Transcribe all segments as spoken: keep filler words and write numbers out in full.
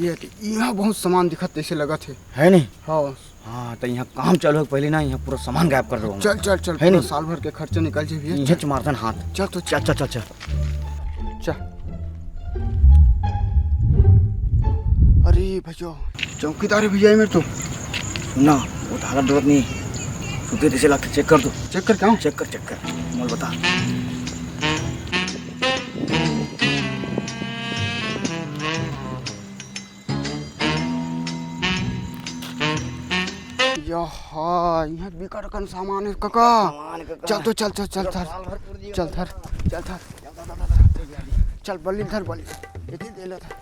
इहाँ बहुत सामान दिखत तइसे लगत हे। है नहीं? हाँ। हाँ, त इहाँ काम चालू होय के पहली ना, इहाँ पूरा सामान गायब कर देबो। चल, चल, चल, है पूरा नहीं? साल भर के खर्चा निकल जाही भैया। इहेच मारथन हाथ। चल तो चल, चल, चल, चल। चल। अरे भैया, चौकीदार हे भैया, ये मेरे तो। सुन ना, वो धारा डरत नहीं। सुते तइसे लगथे, चेक कर तू। चेक कर क्या? चेक कर, चेक कर। मोला बता। यहा, इहाँ बिकट कन सामान हे कका। सामान कका। चल तो चल, चल, चल, पूरा धर। साल भर पूर दिया। चल धर, चल धर। चल बल्ली धर, बल्ली। एती दे ले धर।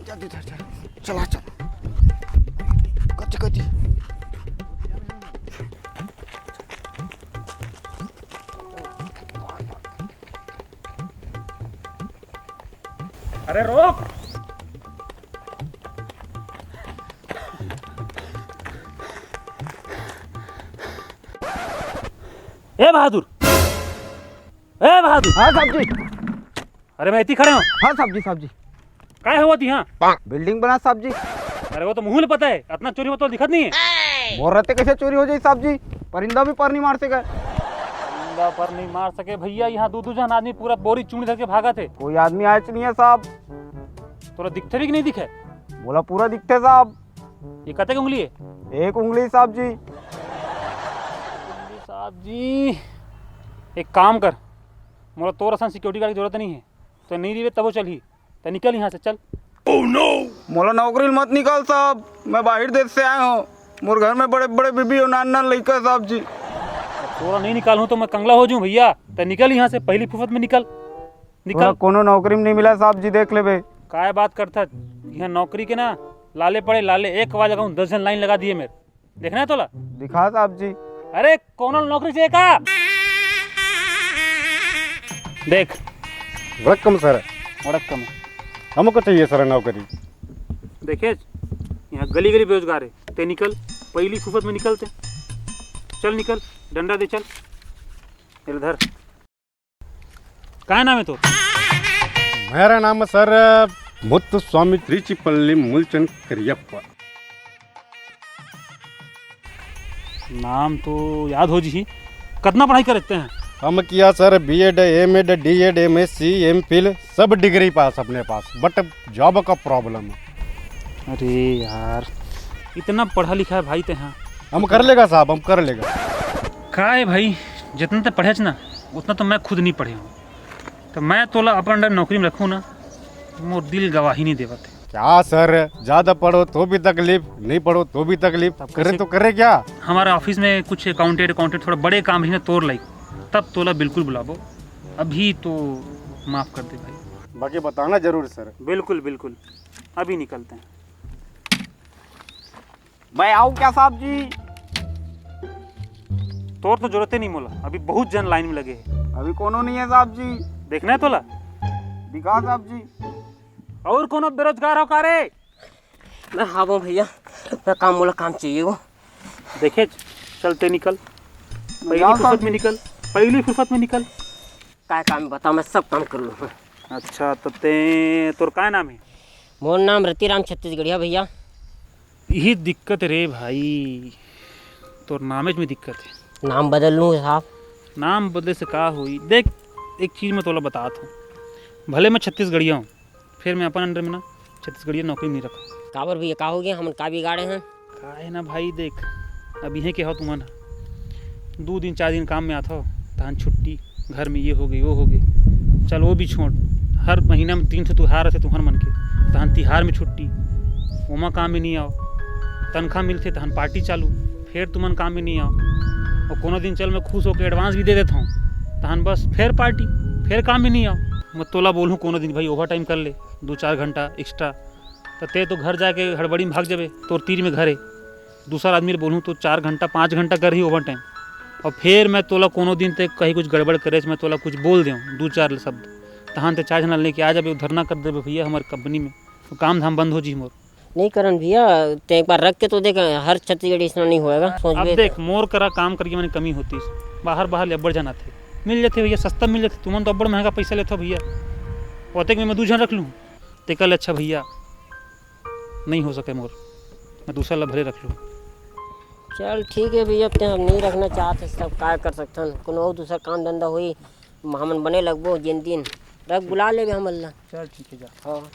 जल्दी धर, धर। चला, चल। कति, कति। अरे रोक। ए बहादुर, ए बहादुर। हाँ साहब जी। अरे मैं इतनी खड़े हूँ। हाँ साहब जी, साहब जी। काय होवत इहाँ? बिल्डिंग बना साहब जी। अरे वो तो मुँह ले पता है, इतना चोरी होता दिखत नहीं है। मोर रहते कैसे चोरी हो जाए साहब जी? परिंदा भी पर नहीं मार सके। परिंदा पर नहीं मार सके भैया, यहाँ दो दो जन आदमी पूरा बोरी चुनी धर के भागत हे। कोई आदमी आए नहीं है साहब। तोला दिखथे भी कि नहीं दिखे? बोला पूरा दिखथे साहब। ये कतेक उंगली है? एक उंगली साहब जी। साहब जी, एक काम कर, मोला तोर असन सिक्योरिटी गार्ड की जरूरत नहीं है। तो नहीं रहिबे तबो चलही। तो निकल यहाँ से, चल। मोला नौकरी मत निकाल साहब, मैं बाहर देश से आया हूँ। मोर घर में बड़े बड़े बीबी और नान नान लइका है साहब जी। तोला नहीं निकालूँ तो मैं कंगला हो जाऊँ भैया। तो निकल यहाँ से, पहली फुर्सत में निकल। निकल। कोनो नौकरी में नहीं मिला साहब जी, देख लेबे। काय बात करथस? यहाँ नौकरी के ना लाले पड़े लाले, एक आवाज लगाऊं, दस जन लाइन लगा दिए मेरे। देखना है तोला? दिखा साहब जी। अरे कोनो नौकरी चाहिए का? देख। वड़क्कम सर। वड़क्कम। हमको चाहिए सर नौकरी। देखे, यहाँ गली गली बेरोजगार है, ते निकल, पहली फुर्सत में निकलते। चल निकल, डंडा दे चल। इधर। काय नाम है तोर? मेरा नाम है सर मुत्तुस्वामी त्रिचिपल्ली मूलचंद करियप्पा। नाम तो याद हो जी। कितना पढ़ाई करते हैं? हम किया sir B.Ed, M.Ed, D.Ed, M.Sc, M.Phil, सब डिग्री पास अपने पास, but जॉब का प्रॉब्लम है। अरे यार, इतना पढ़ा लिखा है भाई ते, हाँ। हम कर लेगा साहब, हम कर लेगा। का है भाई, जितना ते पढ़ेच ना, उतना तो मैं खुद नहीं पढ़े हूँ। तो मैं तोला अपन अंडर नौकरी में रखूँ ना, मोर दिल गवाही नहीं देवत है। क्या सर, ज्यादा पढ़ो तो भी तकलीफ, नहीं पढ़ो तो भी तकलीफ, तब करे कैसे? तो करे क्या? हमारा ऑफिस में कुछ अकाउंटेंट अकाउंटेंट थोड़ा बड़े काम ही ना तोर लाइक, तब तोला बिल्कुल बुलाबो। अभी तो माफ कर दे भाई। बाकी बताना जरूर सर। बिल्कुल बिल्कुल, अभी निकलते हैं। मैं आऊँ क्या साहब जी? तोर तो जरूरत ही नहीं मोला, अभी बहुत जन लाइन में लगे हैं। अभी कोनो नहीं है साहब जी। देखना है तोला? दिखा साहब जी। और कोनो बेरोजगार हो का रे? मैं हाँ वो भैया, मैं काम, मोला काम चाहिए वो। देखे, चलते निकल, पहली जाओ फुर्सत साहब। में निकल, पहली फुर्सत में निकल। काय काम बता, मैं सब काम कर लूँ। अच्छा, तो ते, तोर काय नाम है? मोर नाम रतिराम छत्तीसगढ़िया भैया। यही दिक्कत रे भाई, तोर नामेज में दिक्कत है। नाम बदल लूँ साहब। नाम बदले से का होई? देख, एक चीज़ मैं तोला बतात हूँ, भले मैं छत्तीसगढ़िया हूँ, फिर मैं अपन अंडर में ना छत्तीसगढ़िया नौकरी नहीं रखा। काबर भैया, का हो गया? हमन का बिगाड़े हैं? का है ना भाई, देख, अब इहें के हो तुमन ह, दू दिन चार दिन काम में आथो, तहन छुट्टी, घर में ये हो गई वो हो गई। चल वो भी छोड़, हर महीना में तीन ठो तिहार रथे तुहर मन के, तहन तिहार में छुट्टी, ओमा काम में नहीं आओ। तनख्वाह मिलथे तहन पार्टी चालू, फिर तुमन काम में नहीं आओ। और कोनो दिन चल मैं खुश होकर एडवांस भी दे देता हूँ, तहन बस फिर पार्टी, फिर काम में नहीं आओ। मैं तोला बोलूँ कोनो दिन भाई ओवर टाइम कर ले, दो चार घंटा एक्स्ट्रा। तो ते तो घर जाके हड़बड़ी में भाग जाबे, तोर तीर में घर है। दूसर आदमी ले बोलूँ तो चार घंटा पाँच घंटा कर ही ओवर टाइम। और फिर मैं तोला कोनो दिन ते कहीं कुछ गड़बड़ करे, मैं तोला कुछ बोल देऊँ दो चार शब्द, तहन ते चार जना लेके आ जाबे, धरना कर देबे भैया हमारे कंपनी में, तो काम धाम बंद हो जी मोर। नहीं करन भैया, ते एक बार रख के तो देख, हर छत्तीसगढ़ी इसना नहीं होएगा, सोच अब बे देख, तो। मोर करा काम करके मैंने कमी होती, बाहर बाहर ले अब्बड़ जाना थे, मिल जाते भैया, सस्ता मिल जाते। तुमन तो अब्बड़ महंगा पैसा लेते हो भैया, ओतेक में मैं दू जन रख लूँ। तेकर ले अच्छा भैया, नहीं हो सके मोर, मैं दूसरा ला भले रख लूँ। चल ठीक है भैया, अब ते हम नहीं रखना चाहत हस, तब का कर सकथन, कोनो अउ दूसरा काम धंधा होई, हमन बने लगबो जेन दिन, रख बुला लेबे हमन ला। चल ठीक है, जा। हाँ।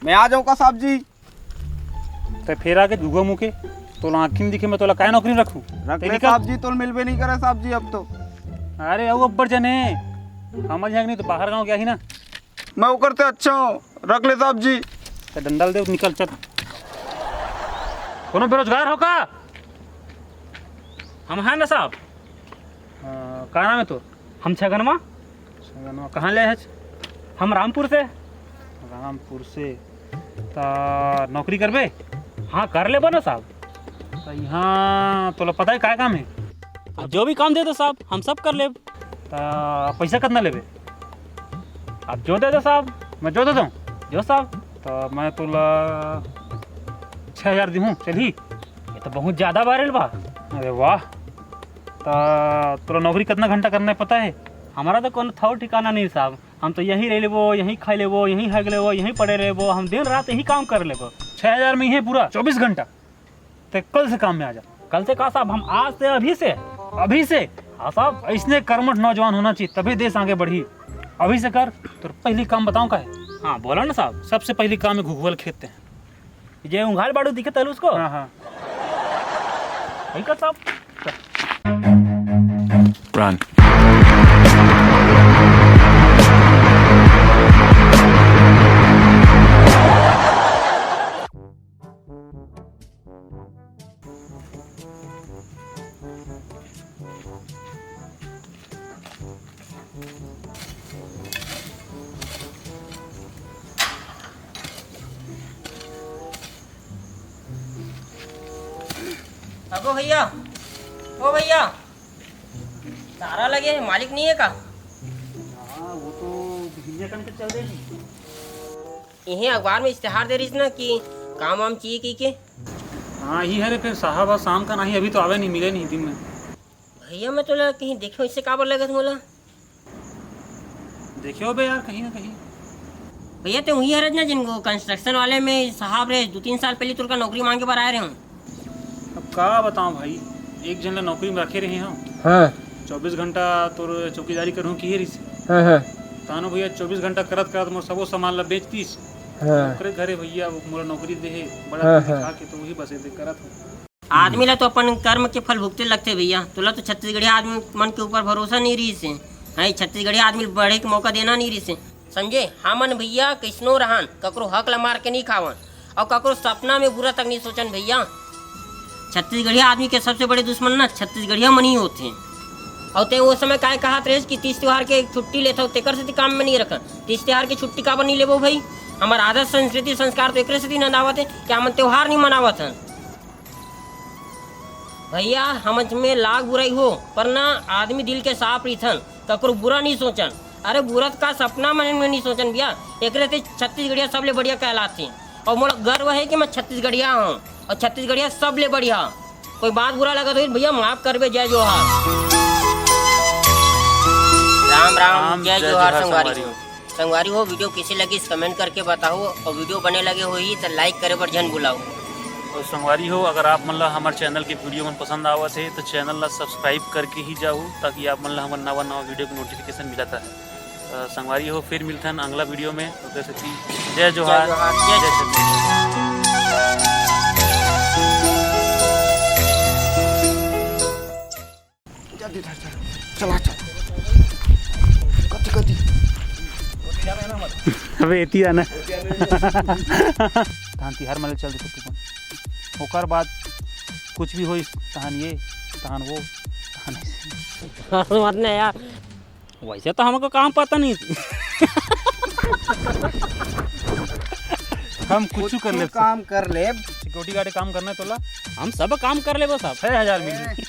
मैं आ जाऊँ का साहब जी? ते फेर आके घुघुआ मुँह के, तोला आँखी में दिखे, मैं तोला काय नौकरी में रखूँ? रख ते ले निकल। साहब जी, तोल मिलबे नहीं करे साहब जी अब तो। अरे अउ अब्बड़ जने, हमर यहाँ नहीं तो बाहर गाँव गया ही ना। मैं ओकर ते अच्छा हूँ, रख ले साहब जी। ते डंडा ल दे, निकल चल। कोनो बेरोजगार हो का? हम हैं ना साहब। हाँ, का नाम है तोर? हम छगनवा। छगनवा, कहाँ ले आए हच? हम रामपुर से। रामपुर से। ता नौकरी करबे? हाँ, कर लेबो ना साहब। ता यहाँ तोला पता है काय काम है? आप जो भी काम दे दो साहब, हम सब कर लेब। ता पैसा कितना लेबे? आप जो दे दो साहब। मैं जो दे दूँ? जो साहब। ता मैं तोला छः हजार दिहूँ, चलही? ये तो बहुत ज्यादा बारेल बा। अरे वाह। ता तोला नौकरी कितना घंटा करना है पता है? हमारा तो कोनो थौ ठिकाना नहीं साहब, हम तो यहीं रह लेबो, यहीं खाई लेबो, यहीं हग लेबो, यहीं पड़े रहबो, हम दिन रात यही काम कर लेबो। छः हजार में ही है पूरा चौबीस घंटा। ते कल से काम में आ जा। कल से का साहब, हम आज से, अभी से। अभी से? हाँ साहब। इसने कर्मठ नौजवान होना चाहिए, तभी देश आगे बढ़ी। अभी से कर। तो पहली काम बताऊँ का है? हाँ, बोला ना साहब। सबसे पहली काम है घुघुआ ल खेदते हैं। जे उंघाल बाड़ू दिखे तलू उसको? हाँ, हाँ। वही कर साहब। Run। अगो भैया, ओ भैया, तारा लगे है, मालिक नहीं है का? हाँ, वो तो भिंजा कन के चल देगी। इहें अखबार में इश्तेहार दे रहिस ना कि काम वाम चाहिए कहिके। हाँ, ही हरे, फिर साहब आज शाम का नहीं, अभी तो आवे नहीं, मिले नहीं दिन में। भैया, मैं तोला कहीं देखे, इससे काबर लगत मोला? देखे होबे यार, कहीं ना कहीं। भैया, ते उही हरत ना, जिनको कंस्ट्रक्शन वाले में साहब रहे, दो तीन साल पहले तुरका नौकरी मांगे बर आए रहे हूँ। अब का बताऊँ भाई, एक जन ला नौकरी में रखे रहे हूँ। हाँ। चौबीस घंटा तोर चौकीदारी करूँ की रिस। हाँ, हाँ। तानो भैया चौबीस घंटा करत करत मोर सबो सामान ला बेच दिस। हाँ। ओकरे घरे भैया वो मोला नौकरी दे हे, बड़ा हाँ, दिखा हाँ। के, तो वही बस ऐसे करत हूँ। आदमी ला तो अपन कर्म के फल भुगते लगथे भैया। तोला तो छत्तीसगढ़िया आदमी मन के ऊपर भरोसा नहीं रहिस हे। हाँ, छत्तीसगढ़िया आदमी बढ़े के मौका देना नहीं रहिस हे। समझे? हमन भैया कइसनो रहन, ककरो हक ला मार के नहीं खावन और ककरो सपना में बुरा तक नहीं सोचन भैया। छत्तीसगढ़िया आदमी के सबसे बड़े दुश्मन ना छत्तीसगढ़िया मन ही होथे। और ते वो समय काय कहत रहिस कि तीज त्योहार के छुट्टी लेथव, तेकर सेती काम में नहीं रखन। तीज त्योहार के छुट्टी काबर नहीं लेबो भाई? हमर आदत, संस्कृति, संस्कार तो एकरे सेती नंदावत हे कि हमन त्योहार नहीं मनावत हन। भैया, हमन में लाख बुराई हो, पर ना आदमी दिल के साफ रहिथन, ककरो बुरा नहीं सोचन। अरे बुरा त का सपना मन में नहीं सोचन भैया, एकरे ते छत्तीसगढ़िया सबले बढ़िया कहलाथे। और मोला गर्व है कि मैं छत्तीसगढ़िया हूँ और छत्तीसगढ़िया सबले बढ़िया। कोई बात बुरा लगत होही भैया, माफ करबे। जय जोहार। राम राम, राम, जय जय जोहार जोहार संगवारी संगवारी हो। हो। संगवारी हो, वीडियो कइसे लगिस, कमेंट करके बताओ, और वीडियो बने लगे होही त लाइक करे बर झन भुलाओ। और संगवारी हो, अगर आप मन ला हमर चैनल के वीडियो मन पसंद आवत हे, तो चैनल ला सब्सक्राइब करके ही जाहू, ताकि आप मन ला हमर नवा नवा वीडियो के नोटिफिकेशन मिलत रहे। अ, संगवारी हो, फिर मिलथन अगला वीडियो में। तो जय जोहार, जय जोहार, जय जय छत्तीसगढ़। जल्दी धर, धर। चला, चल। कति, कति। अबे, एती आना। तहन तिहार मनाए चल देते तुमन। ओकर बाद कुछ भी होइस, तहन ये, तहन वो, तहन ऐसे। हाँ, मत ना यार। वैसे तो हमको काम पता नहीं। हम कुछ कर ले। काम कर ले। सिक्योरिटी गार्ड काम करना है तोला। हम सब काम कर लेबो साहब। छः हजार मिली।